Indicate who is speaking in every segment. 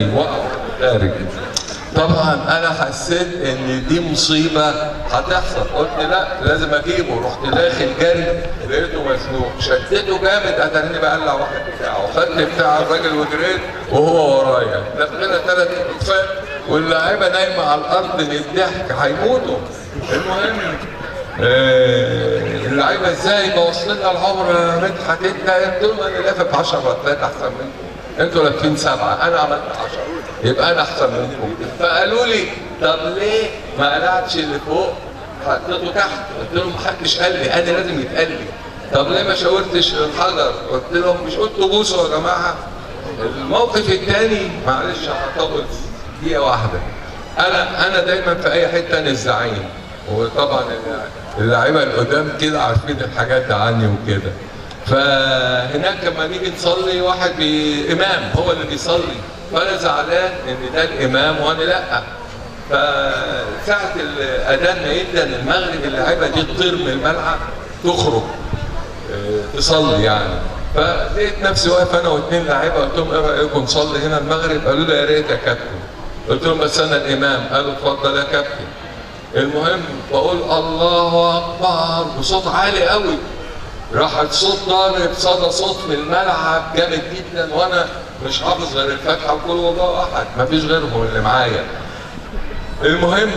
Speaker 1: وقع خارج. طبعا انا حسيت ان دي مصيبة هتحصل، قلت لا لازم اجيبه. رحت داخل جري لقيته مزنوق، شدته جامد، اترني بقلع واحد بتاعه، خدت بتاع الراجل وجريت وهو ورايا. لفينا 3 لفات واللاعيبه نايمة على الارض من الضحك هيموتوا. المهم اللعيبة ازاي بوصل لنا العمر يا مدحت انت؟ قلت لهم انا لافف 10 رتلات احسن منكم، انتوا لافين 7، انا عملت 10 يبقى انا احسن منكم. فقالوا لي طب ليه ما قلعتش اللي فوق حطيته تحت؟ قلت لهم محدش قال لي، انا لازم يتقال لي. طب ليه ما شاورتش الحجر؟ قلت لهم مش قلتوا بوسوا يا جماعة؟ الموقف الثاني معلش هطول دقيقة واحدة. انا دايما في اي حتة انا الزعيم، وطبعا اللعيبة القدام كده عارفين الحاجات دي عني وكده. فهناك لما نيجي نصلي واحد امام هو اللي بيصلي، فانا زعلان ان ده الامام وانا لا. فساعه الاذان ما يدن المغرب اللعيبة دي تطير من الملعب تخرج تصلي يعني. فلقيت نفسي واقف انا واثنين لعيبة، قلت لهم ايه رايكم نصلي هنا المغرب؟ قالوا لي يا ريت يا كابتن. قلت لهم بس انا الامام. قالوا اتفضل يا كابتن. المهم بقول الله اكبر بصوت عالي قوي، راحت صوت ضارب صدى صوت في الملعب جامد جدا، وانا مش حافظ غير الفاتحة وكل والله احد، مفيش غيرهم اللي معايا. المهم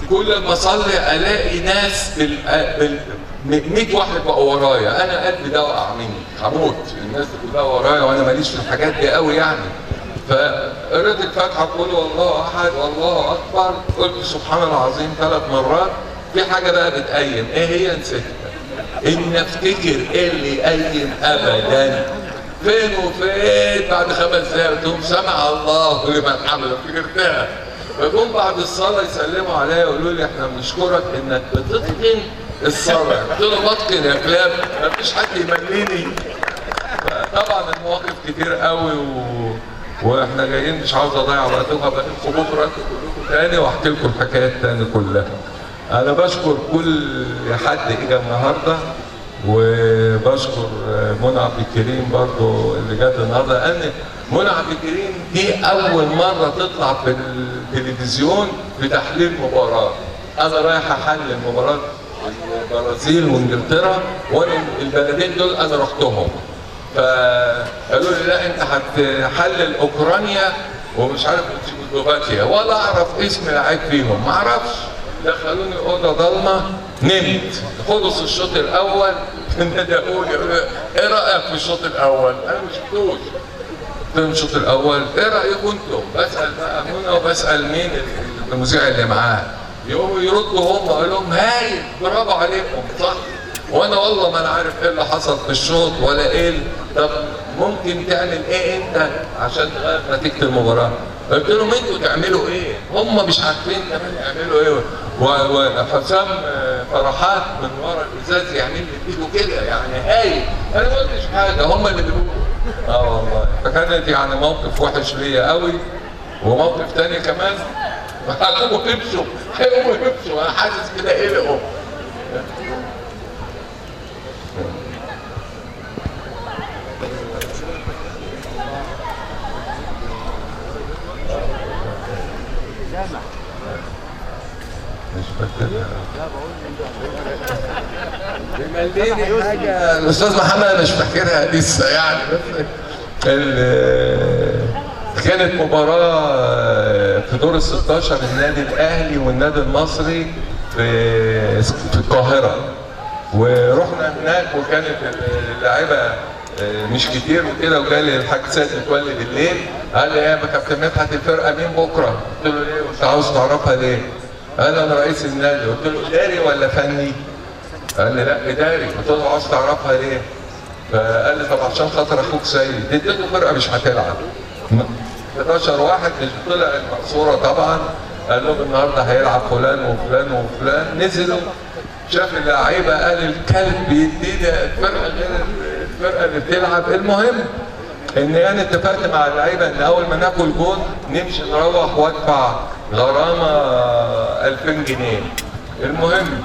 Speaker 1: كل ما اصلي الاقي ناس بال 100 واحد بقوا ورايا، انا قلبي ده وقع مني، هموت، الناس دي كلها ورايا وانا ماليش في الحاجات دي قوي يعني. فقريت الفاتحة قل والله احد والله اكبر، قلت سبحان العظيم 3 مرات. في حاجة بقى بتقيم، ايه هي؟ نسيتها. ان افتكر ايه اللي يقيم ابدا، فين وفين بعد 5 دقايق قلت لهم سمع الله لمن حمده، افتكرتها. فجم بعد الصلاة يسلموا عليا يقولوا لي احنا بنشكرك انك بتتقن الصلاة. قلت لهم بتقن يا كلاب، مفيش حد يمليني. طبعا المواقف كتير قوي واحنا جايين مش عاوز اضيع وقتكم، هبقى لكم بكره انتوا كلكم تاني واحكي لكم الحكايات تاني كلها. انا بشكر كل حد اجى النهارده، وبشكر منى عبد الكريم برضو اللي جت النهارده، لان منى عبد الكريم دي اول مرة تطلع في التلفزيون في تحليل مباراة. انا رايح احلل مباراة البرازيل وانجلترا، وانا البلدين دول انا رحتهم. فقالوا لي لا انت هتحلل اوكرانيا ومش عارف تشيكوسلوفاكيا، ولا اعرف اسم لعيب فيهم، ما اعرفش. دخلوني اوضة ضلمة، نمت. خلص الشوط الاول ندهوني ايه رايك في الشوط الاول؟ انا ما شفتوش. قلت لهم الشوط الاول ايه رايكم انتم؟ بسال بقى منى وبسال مين المذيع اللي معاه، يقوموا يردوا هم، اقول لهم هايل برافو عليكم صح. وانا والله ما انا عارف ايه اللي حصل في الشوط ولا ايه. طب ممكن تعمل ايه انت عشان تغير نتيجة المباراة؟ قلت لهم انتوا تعملوا ايه؟ هم مش عارفين كمان يعملوا ايه. وحسام فرحات من ورا الازاز يعمل لي بايده كده يعني هايل، انا ما قلتش حاجة، هم اللي بيقولوا. والله فكانت يعني موقف وحش ليا قوي. وموقف تاني كمان هيقوموا يمشوا، هيقوموا يمشوا، انا حاسس كده قلقوا. مش فاكر بيمليني حاجة الأستاذ محمد مش فاكرها لسه يعني. بس كانت مباراة في دور ال16 النادي الأهلي والنادي المصري في القاهرة، ورحنا هناك وكانت اللعيبة مش كتير وكده. وجالي الحاج سيد متولي بالليل قال لي يا كابتن مدحت الفرقة مين بكرة؟ قلت له ليه؟ وانت عاوز تعرفها ليه؟ قال انا رئيس النادي. قلت له اداري ولا فني؟ قال لي لا اداري. قلت له عاوز تعرفها ليه؟ فقال لي طب عشان خاطر اخوك سيد. اديته فرقه مش هتلعب 11 واحد، مش طلع المقصورة طبعا. قال لهم النهارده هيلعب فلان وفلان وفلان. نزلوا شاف اللعيبة قال الكلب بيدينا الفرقة غير الفرقة اللي بتلعب. المهم ان انا اتفقت مع اللعيبة ان اول ما ناكل جون نمشي نروح وادفع غرامة 2000 جنيه. المهم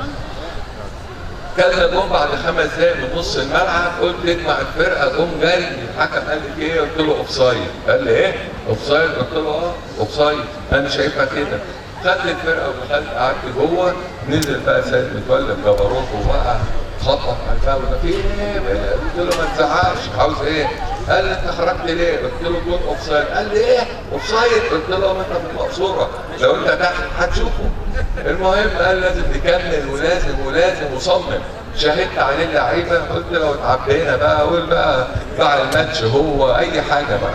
Speaker 1: كلنا جون بعد 5 دقايق من نص الملعب، قلت اجمع الفرقة. جون جري، الحكم قال لي ايه؟ قلت له offside. قال لي ايه؟ offside؟ قلت له اه offside، انا شايفها كده. خدت الفرقة ودخلت قعدت جوه. نزل بقى سيد متولي بجبروته بقى خطف على الفاول، ده في ايه؟ قلت له ما تزعقش، عاوز ايه؟ قال لي انت خرجت ليه؟ قلت له جون offside. قال لي ايه؟ offside؟ قلت له ما انت في المقصورة، لو انت تحت هتشوفه. المهم قال لازم نكمل ولازم ولازم، وصمم. شاهدت عليه اللعيبة، قلت لو اتعبينا بقى قول بقى بعد الماتش هو اي حاجة بقى.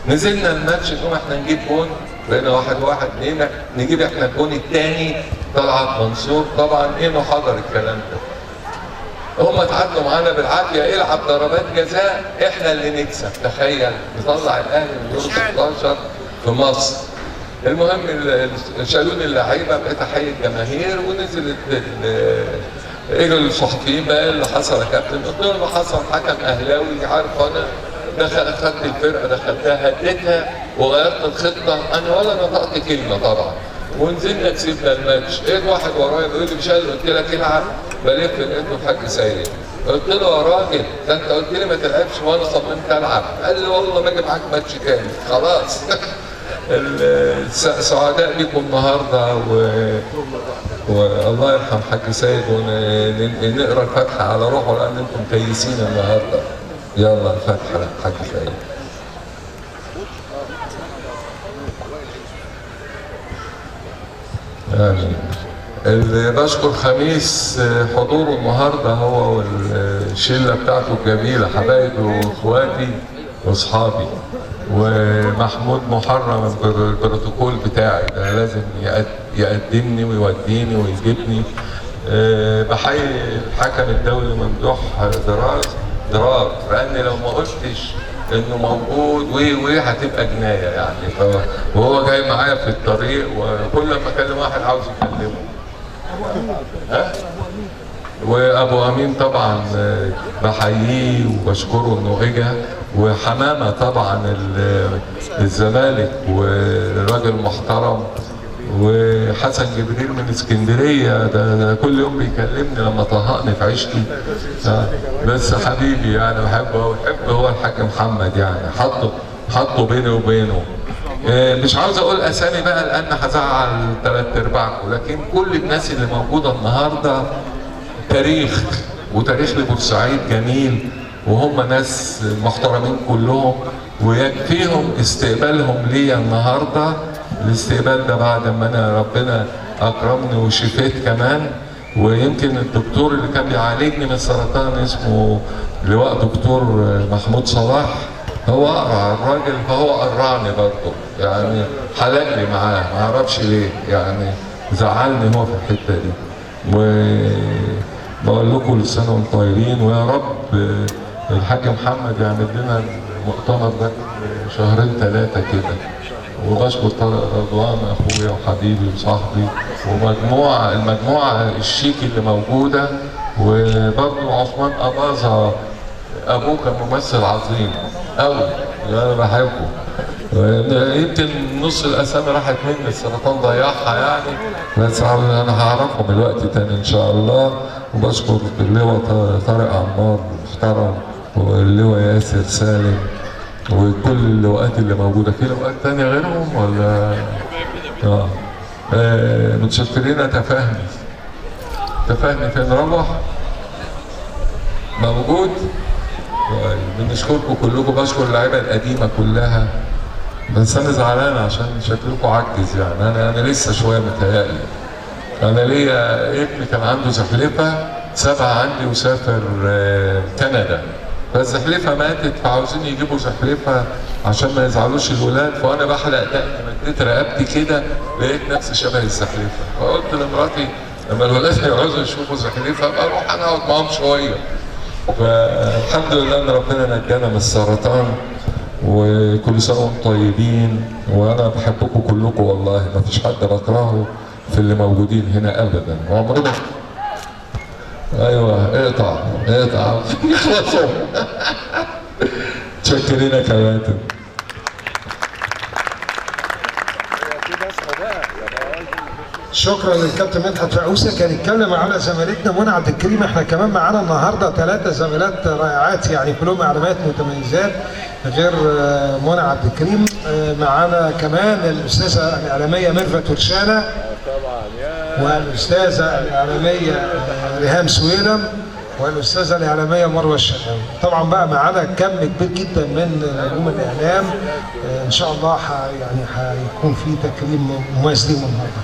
Speaker 1: نزلنا الماتش نقوم احنا نجيب جون، بقينا 1-1، نجيب احنا الجون الثاني، طلعت منصور طبعا انه حضر الكلام ده. هم اتعادلوا معانا بالعافية، العب ضربات جزاء احنا اللي نكسب، تخيل نطلع الاهلي من دور 16 في مصر. المهم شالوني اللعيبة، بقيت احيي الجماهير، ونزلت اجوا الصحفيين بقى اللي حصل يا كابتن؟ قلت لهم اللي حصل حكم اهلاوي، عارف انا دخل اخدت الفرقة دخلتها هديتها وغيرت الخطة، انا ولا نطقت كلمة طبعا، ونزلنا كسبنا الماتش. لقيت واحد ورايا بيقول لي مش انا قلت لك العب؟ بلف لقيته الحاج سيد. قلت له يا راجل ده انت قلت لي ما تلعبش وانا صممت العب. قال لي والله ما اجي معاك ماتش تاني خلاص. سعداء بيكم النهارده، والله يرحم حاج سيد، ونقرا الفاتحة على روحه لان انتم كيسين النهارده. يلا الفاتحة للحاج سيد. آمين. اللي بشكر خميس حضوره النهارده هو والشله بتاعته الجميلة، حبايبي واخواتي واصحابي، ومحمود محرم البروتوكول بتاعي ده لازم يقدمني ويوديني ويجيبني. بحيي الحكم الدولي ممدوح درار، لان لو ما قلتش انه موجود و هتبقى جناية يعني. وهو جاي معايا في الطريق، وكل ما اكلم واحد عاوز يكلمه. ها؟ وابو امين طبعا بحييه وبشكره انه اجى، وحمامه طبعا الزمالك والراجل محترم، وحسن جبريل من اسكندرية ده كل يوم بيكلمني لما طهقني في عيشتي، بس حبيبي يعني بحبه، بحب هو الحاج محمد يعني، حطه بيني وبينه. مش عاوز اقول اسامي بقى لان هزعل ثلاث ارباعكم، لكن كل الناس اللي موجودة النهارده تاريخ، وتاريخ لبورسعيد جميل، وهم ناس محترمين كلهم، ويكفيهم استقبالهم ليا النهارده. الاستقبال ده بعد ما انا ربنا اكرمني وشفيت كمان، ويمكن الدكتور اللي كان بيعالجني من السرطان اسمه لواء دكتور محمود صلاح، هو قرع الراجل فهو قرعني برضه يعني، حلقني معاه ما اعرفش ليه يعني، زعلني هو في الحتة دي. وبقول لكم كل سنة وانتم طيبين، ويا رب الحاج محمد يعمل لنا المؤتمر ده شهرين ثلاثة كده. وبشكر طارق رضوان اخويا وحبيبي وصاحبي، ومجموعة المجموعة الشيك اللي موجودة، وبرضه عثمان اباظة ابوه كان ممثل عظيم قوي انا بحبه. يمكن نص الاسامي راحت مني، السرطان ضيعها يعني، بس انا هعرفهم الوقت تاني ان شاء الله. وبشكر اللواء طارق عمار محترم، واللواء ياسر سالم، وكل اللواءات اللي موجودة. في لواءات تانية غيرهم ولا؟ متشكرين. تفاهمي تفاهمي فين روح؟ موجود؟ طيب بنشكركم كلكم، بشكر اللعيبة القديمة كلها، بس انا زعلان عشان شكلكم عجز يعني، انا لسه شوية متهيألي. انا ليا ابني كان عنده زحلفه سابها عندي وسافر كندا، فالزحلفه ماتت، فعاوزين يجيبوا زحلفه عشان ما يزعلوش الولاد، فانا بحلق دقني مديت رقبتي كده لقيت نفسي شبه الزحلفه، فقلت لمراتي لما الولاد هيعوزوا يشوفوا زحلفه ابقى اروح انا اقعد معاهم شوية. فالحمد لله ان ربنا نجانا من السرطان، وكل سنة وانتم طيبين، وانا بحبكم كلكم والله، ما فيش حد بكرهه في اللي موجودين هنا ابدا، وعمرنا. ايوه اقطع اقطع يخلصوا. متشكرين يا كباتن.
Speaker 2: شكرا للكابتن مدحت فقوسه، كان يتكلم على زميلتنا منى عبد الكريم. احنا كمان معانا النهارده 3 زميلات رائعات، يعني كلهم اعلاميات متميزات غير منى عبد الكريم. معانا كمان الاستاذة الاعلامية ميرفت ورشانه، والاستاذه الاعلامية ريهام سويلم، والاستاذه الاعلامية مروه الشرقاوي. طبعا بقى معانا كم كبير جدا من نجوم الاعلام، ان شاء الله يعني هيكون في تكريم مميز ليهم النهارده.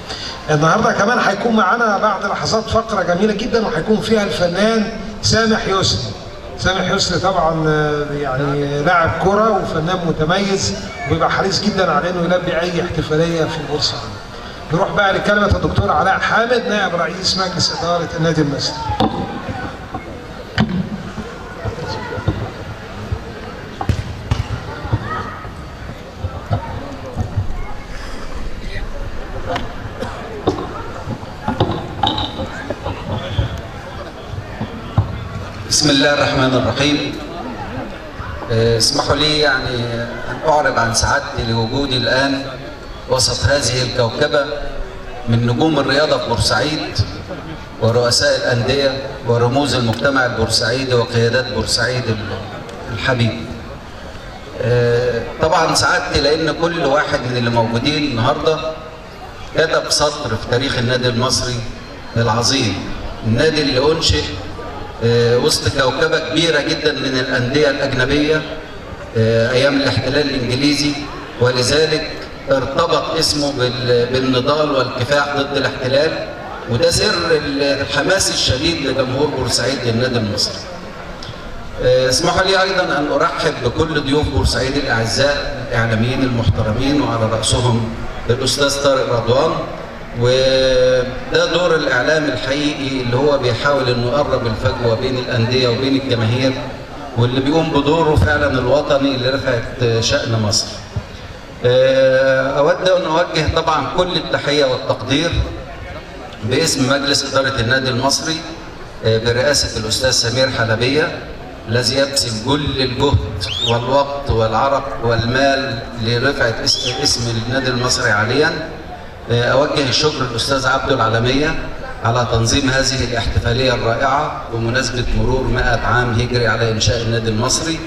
Speaker 2: النهارده كمان هيكون معانا بعد لحظات فقره جميلة جدا، وهيكون فيها الفنان سامح يسري. سامح يسري طبعا يعني لاعب كره وفنان متميز، وبيبقى حريص جدا على انه يلبي اي احتفالية في بورسعيد. نروح بقى لكلمة الدكتور علاء حامد، نائب رئيس مجلس ادارة النادي المصري.
Speaker 3: بسم الله الرحمن الرحيم. اسمحوا لي يعني أن أعرب عن سعادتي لوجودي الآن وسط هذه الكوكبة من نجوم الرياضة في بورسعيد ورؤساء الأندية ورموز المجتمع البورسعيدي وقيادات بورسعيد الحبيب. طبعا سعادتي لأن كل واحد من اللي موجودين النهاردة كتب سطر في تاريخ النادي المصري العظيم، النادي اللي أنشئ وسط كوكبة كبيرة جدا من الأندية الأجنبية أيام الاحتلال الإنجليزي، ولذلك ارتبط اسمه بالنضال والكفاح ضد الاحتلال، وده سر الحماس الشديد لجمهور بورسعيد للنادي المصري. اسمحوا لي أيضا أن أرحب بكل ضيوف بورسعيد الأعزاء الإعلاميين المحترمين، وعلى رأسهم الأستاذ طارق رضوان. وده دور الإعلام الحقيقي اللي هو بيحاول إنه يقرب الفجوة بين الأندية وبين الجماهير، واللي بيقوم بدوره فعلا الوطني اللي رفعت شأن مصر. أود أن أوجه طبعا كل التحية والتقدير باسم مجلس إدارة النادي المصري برئاسة الأستاذ سمير حلبية، الذي يبذل كل الجهد والوقت والعرق والمال لرفعة اسم النادي المصري عاليا. أوجه الشكر للأستاذ عبده العالمية على تنظيم هذه الاحتفالية الرائعة بمناسبة مرور 100 عام هجري على إنشاء النادي المصري.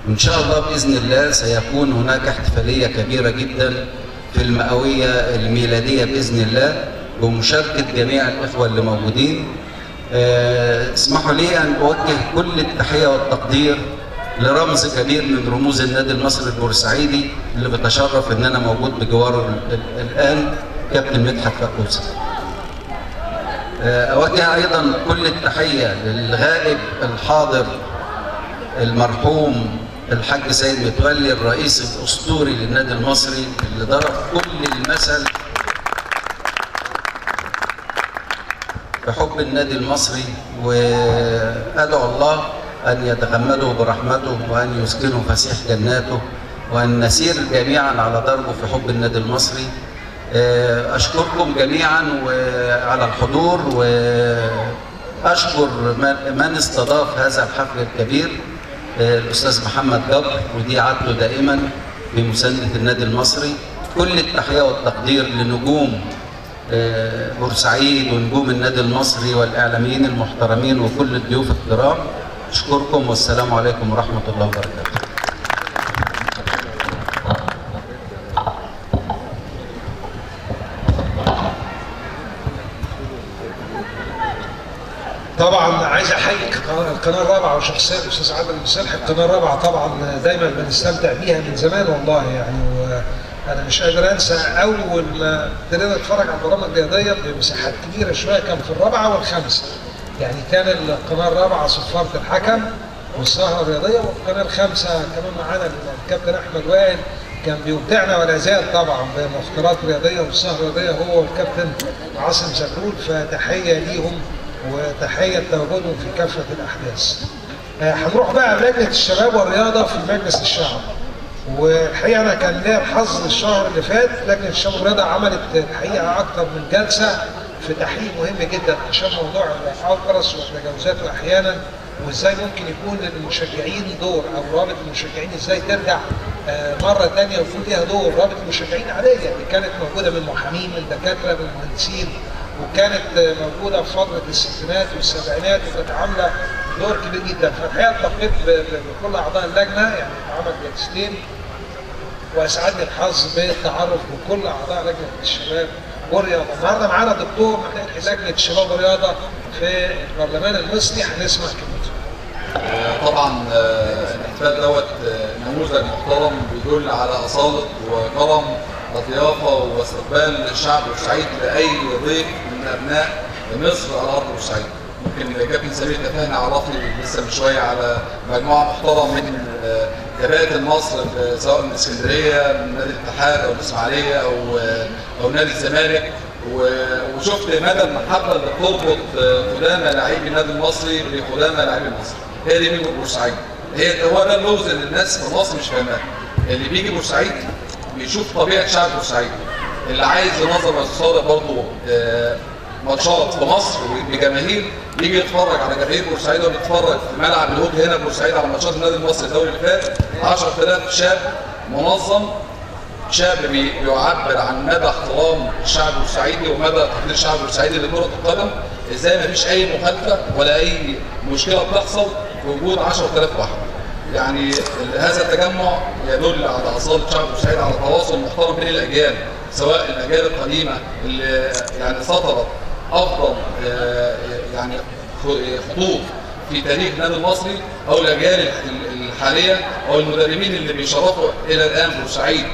Speaker 3: وإن شاء الله بإذن الله سيكون هناك احتفالية كبيرة جدا في المئوية الميلادية بإذن الله بمشاركة جميع الإخوة اللي موجودين. اسمحوا لي أن أوجه كل التحية والتقدير لرمز كبير من رموز النادي المصري البورسعيدي اللي بتشرف إن أنا موجود بجواره الآن، كابتن مدحت فقوسه. أوجه أيضا كل التحية للغائب الحاضر المرحوم الحاج سيد متولي، الرئيس الأسطوري للنادي المصري اللي ضرب كل المثل بحب النادي المصري، وأدعو الله أن يتغمده برحمته وأن يسكنه فسيح جناته، وأن نسير جميعا على دربه في حب النادي المصري. أشكركم جميعا على الحضور، وأشكر من استضاف هذا الحفل الكبير، الأستاذ محمد جبر، ودي عادته دائما بمساندة النادي المصري. كل التحية والتقدير لنجوم بورسعيد ونجوم النادي المصري والإعلاميين المحترمين وكل الضيوف الكرام. أشكركم والسلام عليكم ورحمة الله وبركاته.
Speaker 2: طبعا عايز احيي القناة الرابعة وشخصيا الاستاذ عادل المصلحي. القناة الرابعة طبعا دايما بنستمتع بيها من زمان والله، يعني وانا مش قادر انسى اول ما ابتدينا نتفرج على البرامج الرياضية بمساحات كبيرة شوية كان في الرابعة والخامسة، يعني كان القناة الرابعة صفارة الحكم والسهره الرياضية، والقناة الخامسة كمان معانا الكابتن احمد وائل كان بيمتعنا ولا زال طبعا بمفكرات رياضية والسهره الرياضية هو والكابتن عاصم زغلول، فتحيه ليهم وتحية تواجدهم في كافة الأحداث. هنروح بقى لجنة الشباب والرياضة في مجلس الشعب. والحقيقة أنا كان ليا الحظ الشهر اللي فات لجنة الشباب والرياضة عملت الحقيقة أكتر من جلسة في تحقيق مهم جدا عشان موضوع الألتراس وتجاوزاته أحيانا، وإزاي ممكن يكون للمشجعين دور أو رابط المشجعين إزاي ترجع مرة ثانية ويكون ليها دور. رابطه المشجعين عادية اللي كانت موجودة من محامين، من دكاترة، من مهندسين، وكانت موجودة في فترة الستينات والسبعينات وكانت عامله دور كبير جدا. فالحقيقة التقيت بكل اعضاء اللجنة، يعني اتعمل جلستين، واسعدني الحظ بالتعرف بكل اعضاء لجنة الشباب والرياضة. النهارده معانا دكتور محمد لجنة الشباب والرياضة في البرلمان المصري، هنسمع كلمته.
Speaker 4: طبعا الاحتفال دوت نموذج محترم بيدل على اصاله وكرم الضيافة واستقبال الشعب بورسعيد لاي ضيف من ابناء مصر على ارض بورسعيد. ممكن كابتن سمير تفاهنا عرفني لسه من شوية على مجموعة محترمه من كباتن مصر، سواء من اسكندرية، من نادي الاتحاد او الاسماعيلية او نادي الزمالك، وشفت مدى المحبة اللي بتربط قدامى لاعبي النادي المصري بقدامى لاعبي مصر. هي دي مين بورسعيد. هو ده اللغز اللي الناس في مصر مش فاهماه. اللي بيجي بورسعيد بيشوف طبيعة شعب بورسعيد. اللي عايز ينظم الصاله برضه ماتشات في مصر بجماهير، يجي يتفرج على جماهير بورسعيد وبيتفرج في ملعب الهوك هنا بورسعيد على ماتشات النادي المصري الدوري اللي فات. 10000 شاب منظم، شاب بيعبر عن مدى احترام الشعب البورسعيدي ومدى تقدير الشعب البورسعيدي لكرة القدم. ازاي مفيش اي مخالفة ولا اي مشكلة بتحصل في وجود 10000 واحد. يعني هذا التجمع يدل على اصاله الشعب البورسعيدي، على تواصل محترم بين الاجيال، سواء الاجيال القديمة اللي يعني سطرت افضل يعني خطوط في تاريخ النادي المصري، او الاجيال الحالية، او المدربين اللي بيشرفوا الى الان بورسعيد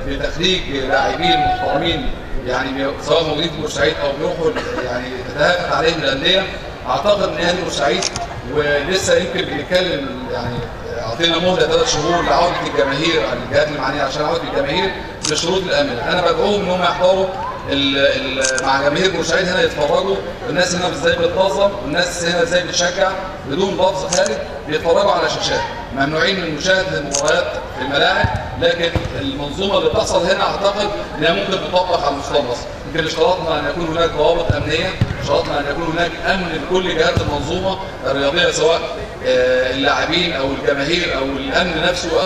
Speaker 4: بتخريج لاعبين محترمين، يعني سواء موجودين في بورسعيد او بيروحوا يعني تتهافت عليهم الاندية. اعتقد ان اهلي بورسعيد، ولسه يمكن بنتكلم يعني اعطينا مهله 3 شهور لعودة الجماهير على الجهات المعنية عشان عوده الجماهير بالشروط الامنة. انا بدعوهم ان هم يحضروا مع جماهير بورسعيد هنا، يتفرجوا الناس هنا ازاي بتنظم، والناس هنا ازاي بتشجع بدون لفظ خارج، بيتفرجوا على شاشات، ممنوعين من مشاهده المباريات في الملاعب، لكن المنظومة اللي بتحصل هنا اعتقد انها ممكن تطبق على مستوى مصر. يمكن اشترطنا ان يكون هناك ضوابط امنية، اشترطنا ان يكون هناك امن لكل جهات المنظومة الرياضية، سواء اللاعبين او الجماهير او الامن نفسه.